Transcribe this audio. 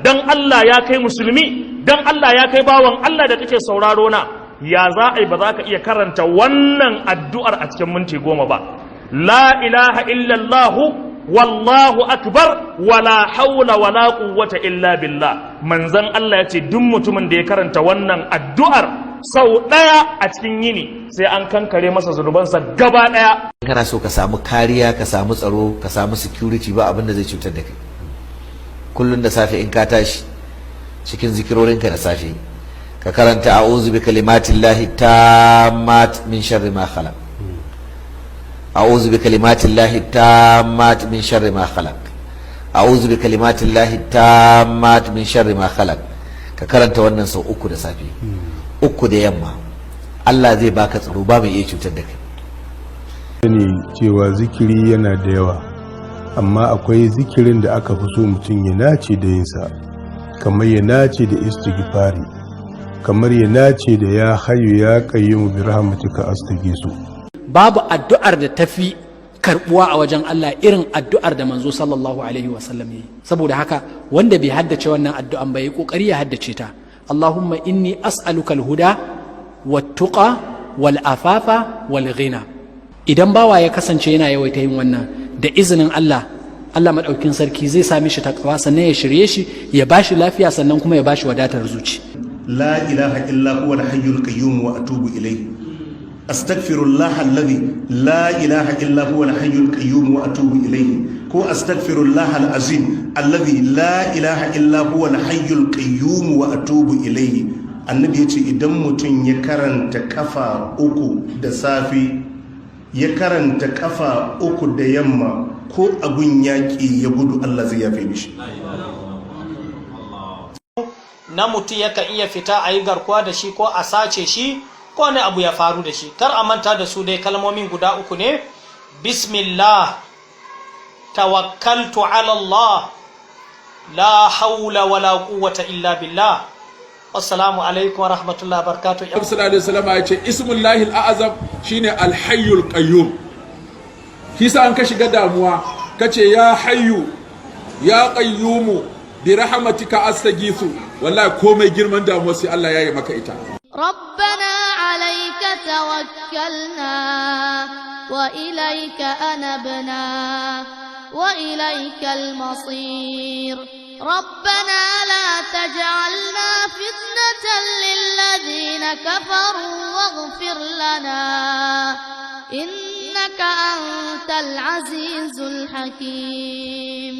wannan. Dan Allah ya kai musulmi, dan Allah ya kai bawan Allah da kake sauraro na, ya za a yi ba za ka iya karanta wannan addu'ar a cikin minti 10 ba? La ilaha illallah, wallahu akbar, wala haula wala quwwata illa billah. Manzon Allah ya ce duk mutumin da ya karanta wannan addu'ar sau ɗaya a cikin yini, sai an kankare masa zunubansa gaba ɗaya. Kana so ka samu kariya, ka samu tsaro, ka samu security, ba abin da zai cutar da kai, kullun da safe in ka tashi, cikin zikirorinka da safe ka karanta "A'udhu bi kalimatillahi tammat min sharri ma khalaq, a'udhu bi kalimatillahi tammat min sharri ma khalaq, a'udhu bi kalimatillahi tammat min sharri ma khalaq." Ka karanta wannan sau uku da safe, uku da yamma. Allah zai baka tsaro, ba mai iya cutar da kai. Sani cewa zikiri yana da yawa, amma akwai zikirin da aka fi so mutum ya nace da yinsa, kamar ya nace da istighfari, kamar ya nace da "Ya hayyu ya qayyumu bi rahmatika astaghisu". Babu addu'ar da tafi karbuwa a wajen Allah irin addu'ar da manzo sallallahu alaihi wasallam yayi. Saboda haka wanda bai haddace wannan addu'an ba, yi kokari ya haddace ta: "Allahumma inni as'aluka al-huda wat-tuqa wal-afafa wal-ghina". Idan bawa ya kasance yana yawaita yin wannan, da izinin Allah, Allah madaukin sarki zai sa mishi takawa, sannan ya shirye shi, ya bashi lafiya, sannan kuma ya bashi wadatar zuci. La ilaha illa huwa al-hayyul qayyum wa atubu ilayhi. Astaghfirullah alladhi la ilaha illa huwa al-hayyul qayyum wa atubu ilayhi, ko astaghfirullah al-azim alladhi la ilaha illa huwa al-hayyul qayyum wa atubu ilayhi. Annabi yace idan mutum ya karanta kafa uku da safe, ya karanta kafa uku da yamma, ko abun yaƙi ya gudu, Allah zai yafe mishi. Na mutum yakan iya fita a yi garkuwa da shi, ko a sace shi, ko wani abu ya faru da shi. Kar a manta da su dai, kalmomin guda uku ne: "Bismillah, tawakkaltu ala Allah, la haula wala quwwata illa billah." Assalamu alaikum wa rahmatullahi wa barakatuh. Sallallahu alaihi wasallam ya ce ismullahi al-a'zam shine al-hayyul qayyum. Kisa an ka shiga damuwa, kace "Ya hayyu ya qayyumu bi rahmatika astaghithu", wallahi komai girman damuwa sai Allah ya yi maka ita. ربنا عليك توكلنا وإليك أنبنا وإليك المصير. ربنا لا تجعلنا فتنة للذين كفروا واغفر لنا إنك أنت العزيز الحكيم.